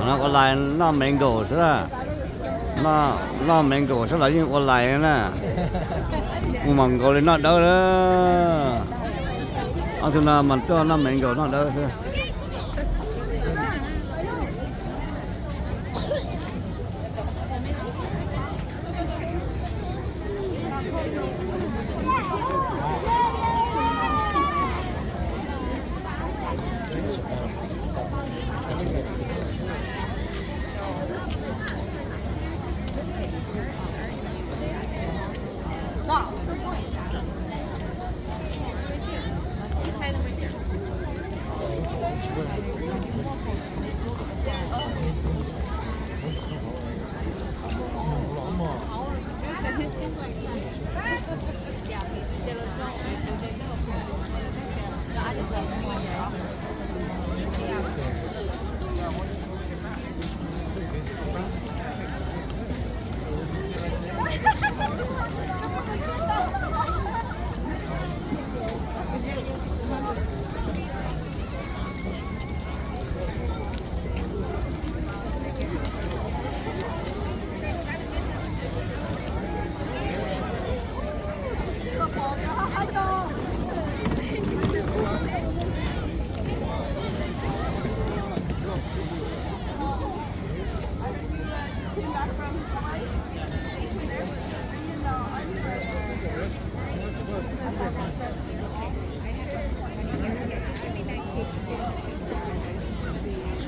Ua lais noj mango xwb, noj mango xwb los yeej ua lais na. Kuv mam nkaus li noj dawb. Ob tug no mas tuaj noj mango noj dawb xwb.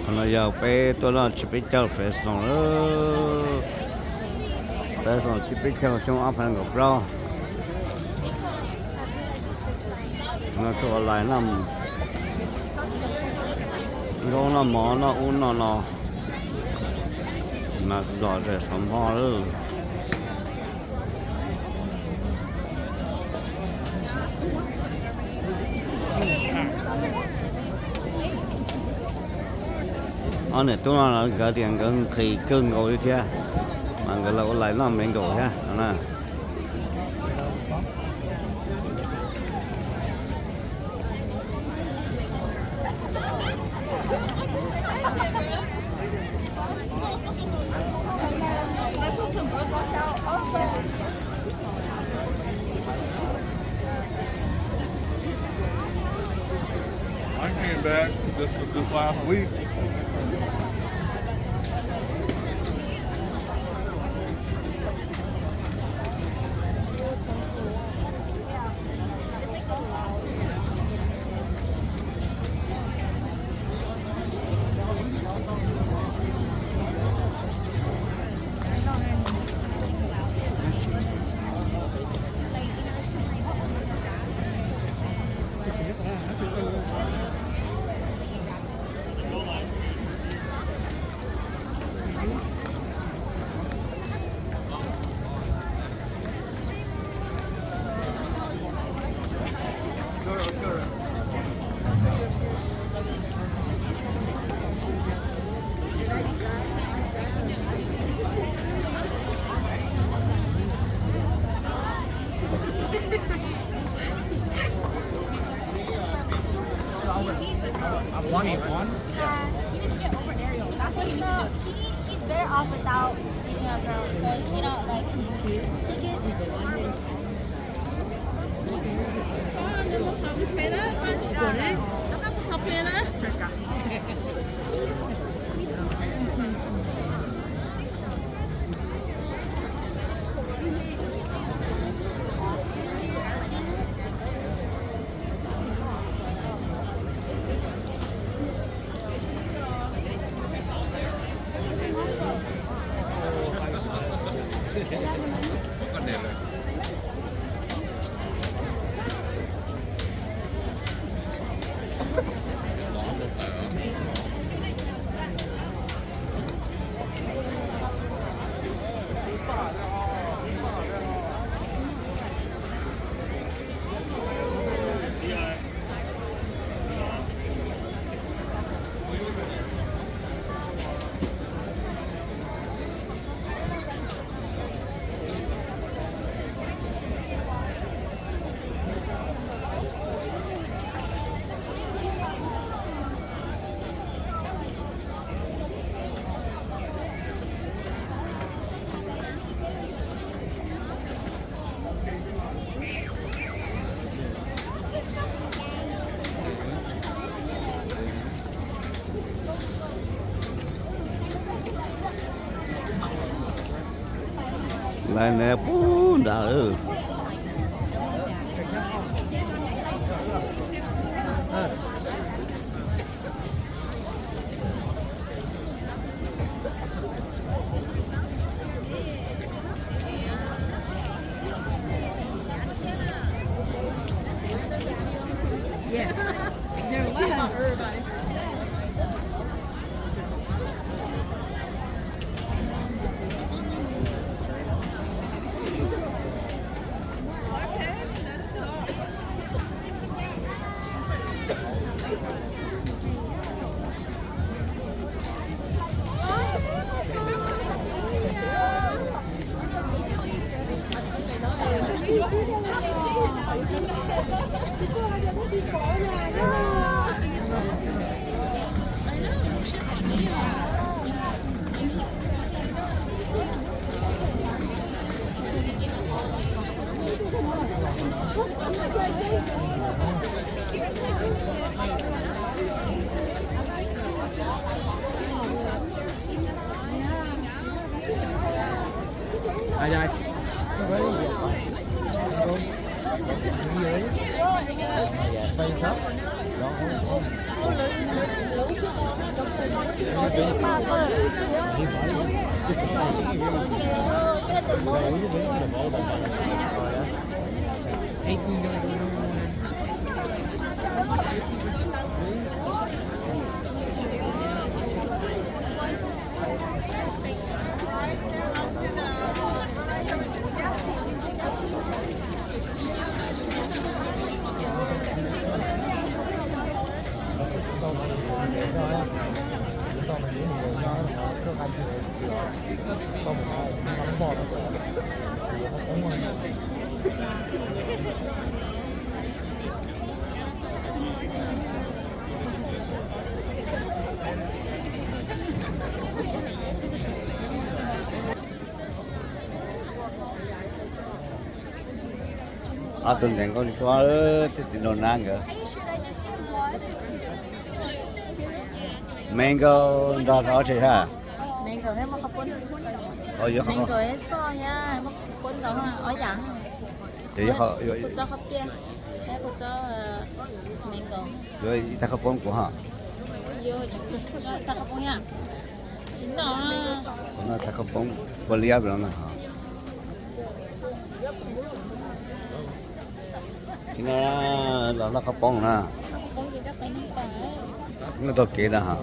Qhov no yog peb tuaj noj tsib peb caug Fresno lawm. Fresno tsib peb caug xyoo ob phav nees nkaum plaub. No tuaj ua lais noj, nkauj noj mov noj ub noj no, mas lom zem qhov hmo lawm. Ob niam tub no nkawd tias nkawd nqhis kawg nkaus li thiab, mas nkawd los ua lais noj mango thiab no na. I came back this, this last week. Nws pub nrad. Ob tug ntxeev nkauj ntsuab, twb tsis nrog nab nkawd. Mango nrog ob tse ha. Yuav ib tag khaub poob kuv ha. Kuv noj tag khaub poob pua liab no na. Tsis no los noj khaub poob na. Noj tau kev na ha.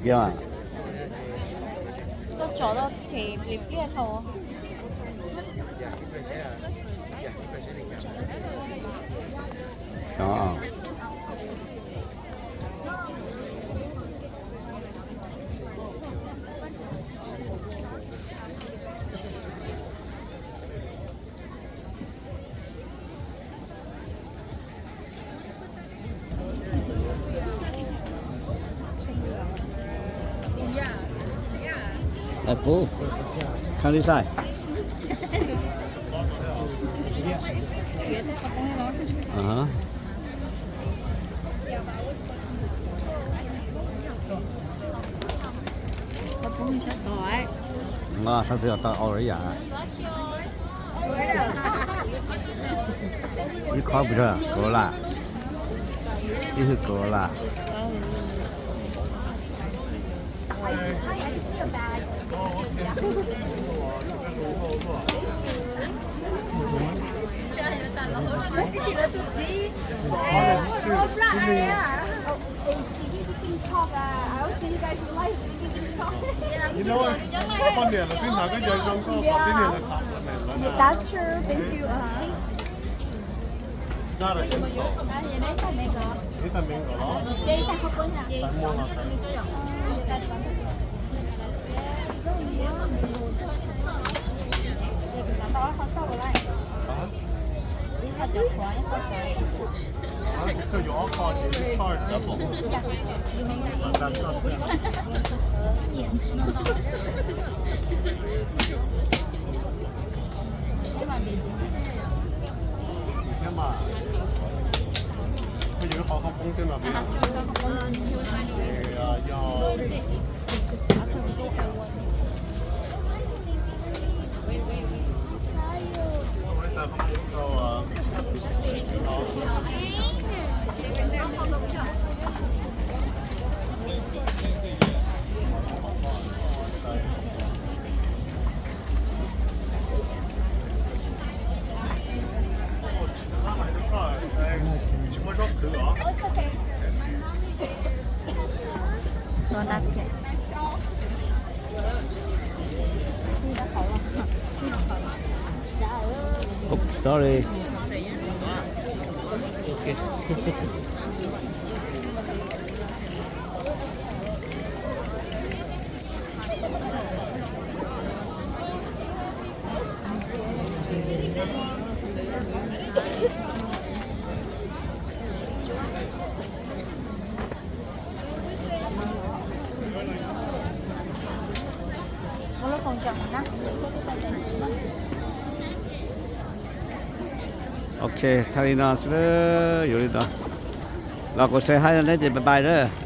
Yog. Koj tsom tau them plias plias thaum. Ê, Pub, come this side. Nqa sab twg tau ua ib yam. Ib khob pes tsawg? Kaum las. Ib hwj kaum las. That's true. Thank you. Sorry. Ok, thaij li no xwb, yuav li no. Los kuv saib hais neb ces bye bye na.